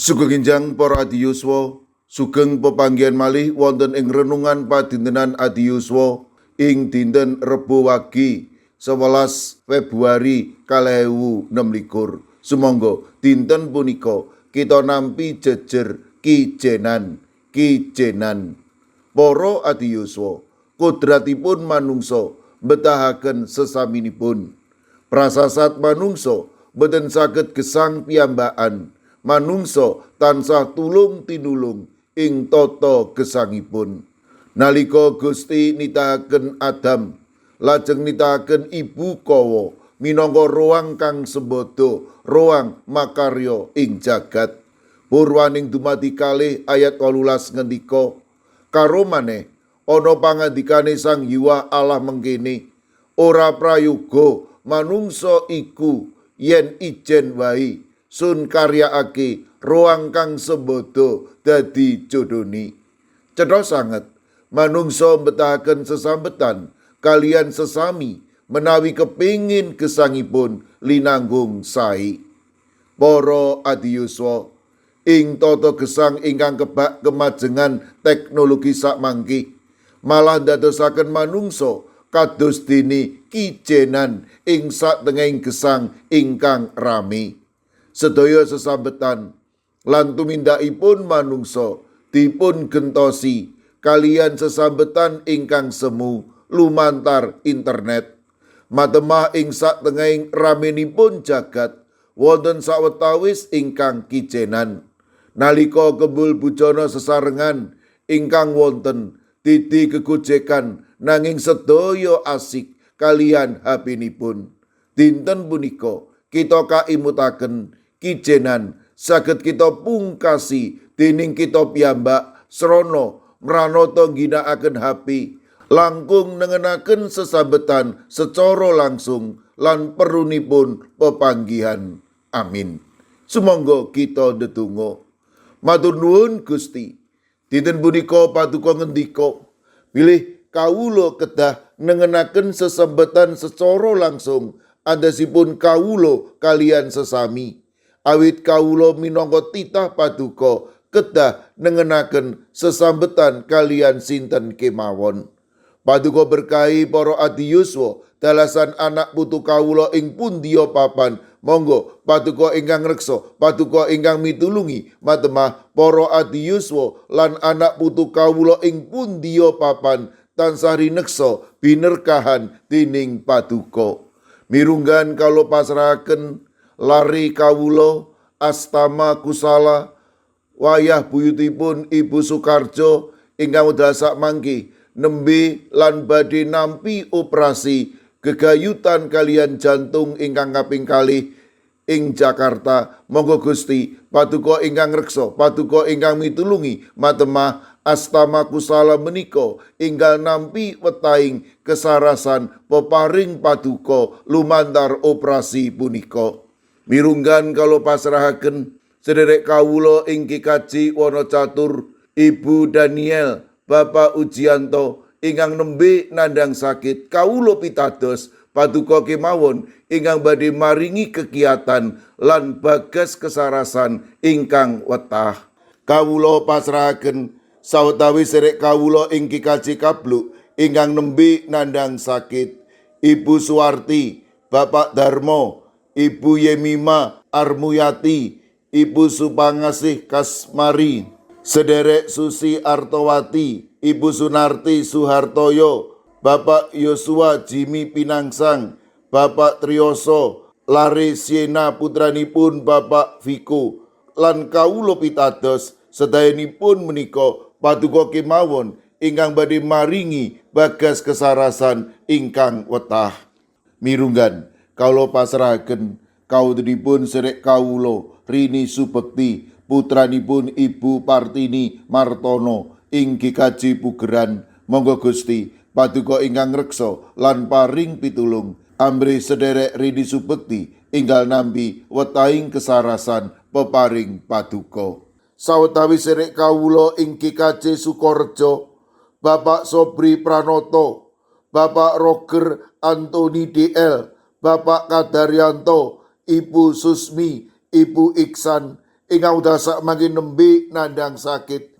Sugeng enjang para adiyuswa, sugeng pepanggihan malih wonten ing renungan padintenan adiyuswa ing dinten Rebo Wage 11 Februari 2026. Sumangga dinten punika kita nampi jejer kijenan, kijenan. Para adiyuswa, kodratipun manungsa mbetahaken sesaminipun. Prasasat manungsa boten saged gesang piyambakan. Manungsa tansah tulung tinulung ing tata gesangipun. Nalika Gusti nitahaken Adam, lajeng nitahaken Ibu Kawa minangka roang kang sembada, roang makarya ing jagat. Purwaning dumadi kalih ayat 18 ngendika, karo maneh ana pangandikane Sang Hyang Allah mengkene, ora prayoga manungsa iku yen ijen wae, sun karyakake roang kang sembada dadi jodhone. Cetha sanget manungsa mbetahaken sesambetan kaliyan sesami menawi kepingin gesangipun linanggung sae. Para adiyuswa, ing tata gesang ingkang kebak kemajengan teknologi sakmangke malah ndadosaken manungsa kados dene kijenan ing satengahing gesang ingkang rame. Sedaya sesambetan lan tumindakipun manungsa dipun gentosi kaliyan sesambetan ingkang semu lumantar internet. Matemah ing satengahing ramenipun jagat wonten sawetawis ingkang kijenan. Nalika kembul bujana sesarengan ingkang wonten didi gegojekan nanging sedaya asik kaliyan HP-nipun. Dinten punika kita kaimutaken kijenan saged kita pungkasi dening kita piyambak srana mranata ngginakaken HP langkung nengenaken sesambetan secara langsung lan perlunipun pepanggihan. Amin. Sumangga kita ndedonga. Matur nuwun, Gusti. Dinten punika paduka ngendika bilih kawula kedah nengenaken sesambetan secara langsung andhasipun kawula kaliyan sesami. Awit kawula minangka titah paduka kedah nengenaken sesambetan kaliyan sinten kemawon. Paduka berkahi para adiyuswa dalasan anak putu kawula ing pundiya papan. Monggo paduka ingkang reksa, paduka ingkang mitulungi matemah para adiyuswa lan anak putu kawula ing pundiya papan tansah rineksa binerkahan dening paduka. Mirunggan kawula pasrahaken lare kawula Astama Kusala, wayah buyutipun Ibu Sukarjo ingkang wekdal sakmangke nembe lan badhe nampi operasi gegayutan kaliyan jantung ingkang kaping kalih ing Jakarta. Monggo Gusti paduka ingkang reksa, paduka ingkang mitulungi matemah Astama Kusala menika enggal nampi wetahing kesarasan peparing paduka lumantar operasi punika. Mirunggan kawula pasrahaken sederek kawula ing GKJ Wonocatur, Ibu Daniel, Bapak Ujianto ingkang nembe nandang sakit. Kawula pitados paduka kemawon ingkang badhe maringi kegiatan lan bagas kesarasan ingkang wetah. Kawula pasrahaken sawetawis sederek kawula ing GKJ Kabluk ingkang nembe nandang sakit, Ibu Suwarti, Bapak Darmo, Ibu Yemima Armuyati, Ibu Supangasih Kasmari, Sederek Susi Artowati, Ibu Sunarti Suhartoyo, Bapak Yosua Jimmy Pinangsang, Bapak Triyoso, Lare Siena putranipun Bapak Viko, lan kawula pitados sedayanipun menika paduka kemawon ingkang badhe maringi bagas kesarasan ingkang wetah. Mirunggan kawula pasrahaken kawontenipun sederek kawula Rini Subekti, putranipun Ibu Partini Martono ing GKJ Pugeran. Monggo Gusti paduka ingkang reksa lan paring pitulung amrih sederek Rini Subekti enggal nampi wetahing kesarasan peparing paduka. Sawetawis sederek kawula ing GKJ Sukorejo, Bapak Sobri Pranoto, Bapak Roger Antoni DL, Bapak Kadaryanto, Ibu Susmi, Ibu Iksan ingkang wekdal sakmangke nembe nandhang sakit.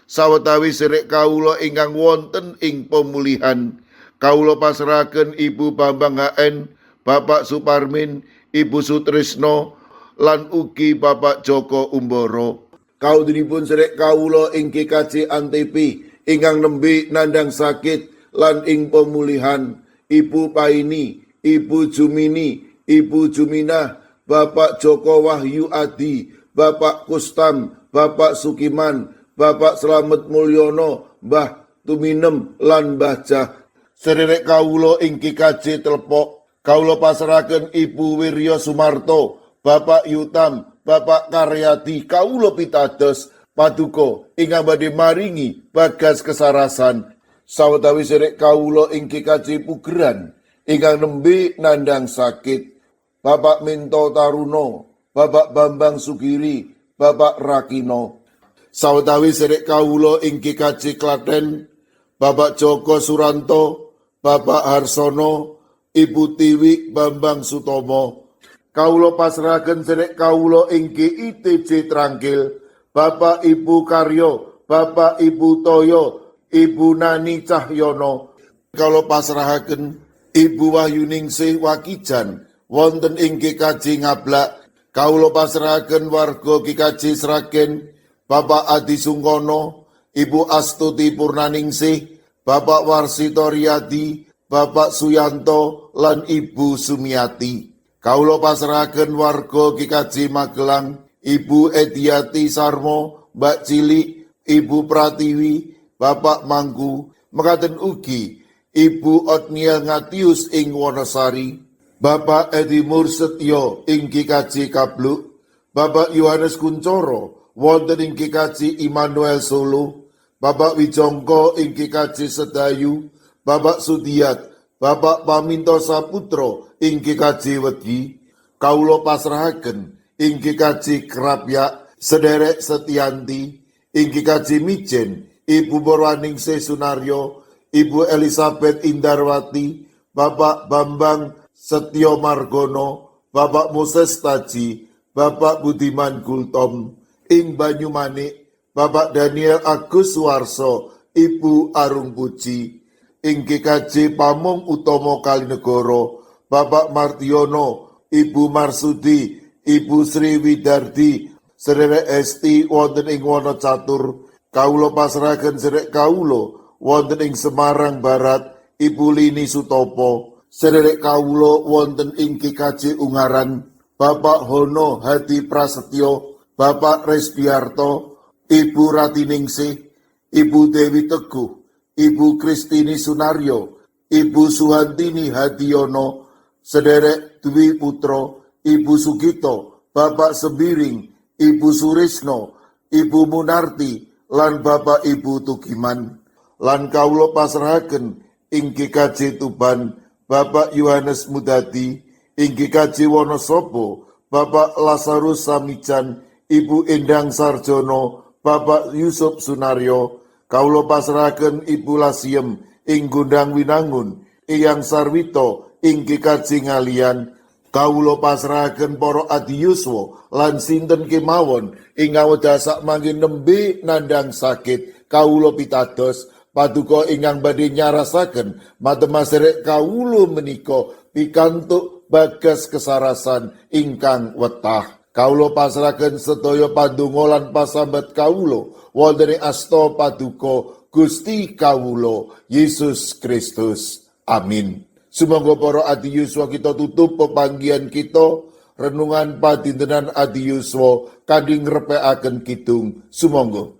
Sawetawis sedherek kawula ingkang wonten ing pemulihan, kawula pasrahaken Ibu Bambang HN, Bapak Suparmin, Ibu Sutrisno, lan ugi Bapak Joko Umboro. Kaudinipun sedherek kawula ing GKJ Antepi ingkang nembe nandhang sakit lan ing pemulihan, Ibu Paini, Ibu Jumini, Ibu Juminah, Bapak Joko Wahyu Adi, Bapak Kustam, Bapak Sukiman, Bapak Slamet Mulyono, Mbah Tuminem lan Mbah Jah. Sedherek kawula ing GKJ Telepok, kawula pasrahaken Ibu Wirya Sumarto, Bapak Yutam, Bapak Karyadi, kawula pitados paduka ingkang badhe maringi bagas kesarasan. Sawetawis sedherek kawula ing GKJ Pugeran ingkang nembe nandhang sakit, Bapak Minto Taruno, Bapak Bambang Sugiri, Bapak Rakino. Sawetawis sedherek kawula ing GKJ Klaten, Bapak Joko Suranto, Bapak Harsono, Ibu Tiwi Bambang Sutomo. Kawula pasrahaken sedherek kawula ing GITJ Trangkil, Bapak Ibu Karyo, Bapak Ibu Toyo, Ibu Nani Cahyono. Kawula pasrahaken Ibu Wahyuningsih Wakijan wonten ing GKJ Ngablak. Kawula pasrahaken warga GKJ Sragen, Bapak Adi Sungkono, Ibu Astuti Purnaningsih, Bapak Warsito Riyadi, Bapak Suyanto, lan Ibu Sumiati. Kawula pasrahaken warga GKJ Magelang, Ibu Ediati Sarmo, Mbak Cilik, Ibu Pratiwi, Bapak Mangku, mekaten ugi Ibu Otniel Ngatius ing Wonosari, Bapak Edi Mursetyo ing GKJ Kabluk, Bapak Yohanes Kuncoro wonten ing GKJ Immanuel Solo, Bapak Wijongko ing GKJ Sedayu, Bapak Sudiat, Bapak Paminto Saputro ing GKJ Wedi, kawula pasrahaken ing GKJ Krapyak sederek Setianti, ing GKJ Mijen, Ibu Borwaningsih Sunaryo, Ibu Elizabeth Indarwati, Bapak Bambang Setyo Margono, Bapak Moses Taji, Bapak Budiman Gultom, ing Banyumanik, Bapak Daniel Agus Suwarso, Ibu Arung Puji, ing GKJ Pamong Utomo Kalinegoro, Bapak Martiono, Ibu Marsudi, Ibu Sri Widardi, sederek Esti wonten ing Wonocatur, kawula pasrahaken sederek kawula wonten ing Semarang Barat, Ibu Lini Sutopo, sederek kawula wonten ing GKJ Ungaran, Bapak Hono Hadi Prasetyo, Bapak Resdiarto, Ibu Ratiningsih, Ibu Dewi Teguh, Ibu Kristini Sunaryo, Ibu Suhantini Hadiono, sederek Dwi Putro, Ibu Sugito, Bapak Sembiring, Ibu Surisno, Ibu Munarti, lan Bapak Ibu Tugiman. Lan kawula pasrahaken ing GKJ Tuban, Bapak Yohanes Mudadi, ing GKJ Wonosobo, Bapak Lazarus Samijan, Ibu Endang Sarjono, Bapak Yusuf Sunaryo, kawula pasrahaken Ibu Lasiem ing Gondang Winangun, Eyang Sarwito ing GKJ Ngalian, kawula pasrahaken para adiyuswa lan sinten kemawon ing wekdal sakmangke nembe nandhang sakit, kawula pitados paduka ingkang badhe nyarasaken matema sedherek kawula menika pikantuk bagas kesarasan ingkang wetah. Kawula pasrahaken sedaya pandonga lan pasambat kawula wonten ing asta paduka Gusti kawula Yesus Kristus. Amin. Sumangga para adiyuswa kita tutup pepanggihan kita renungan padintenan adiyuswa kanthi ngrepekaken kidung. Sumangga.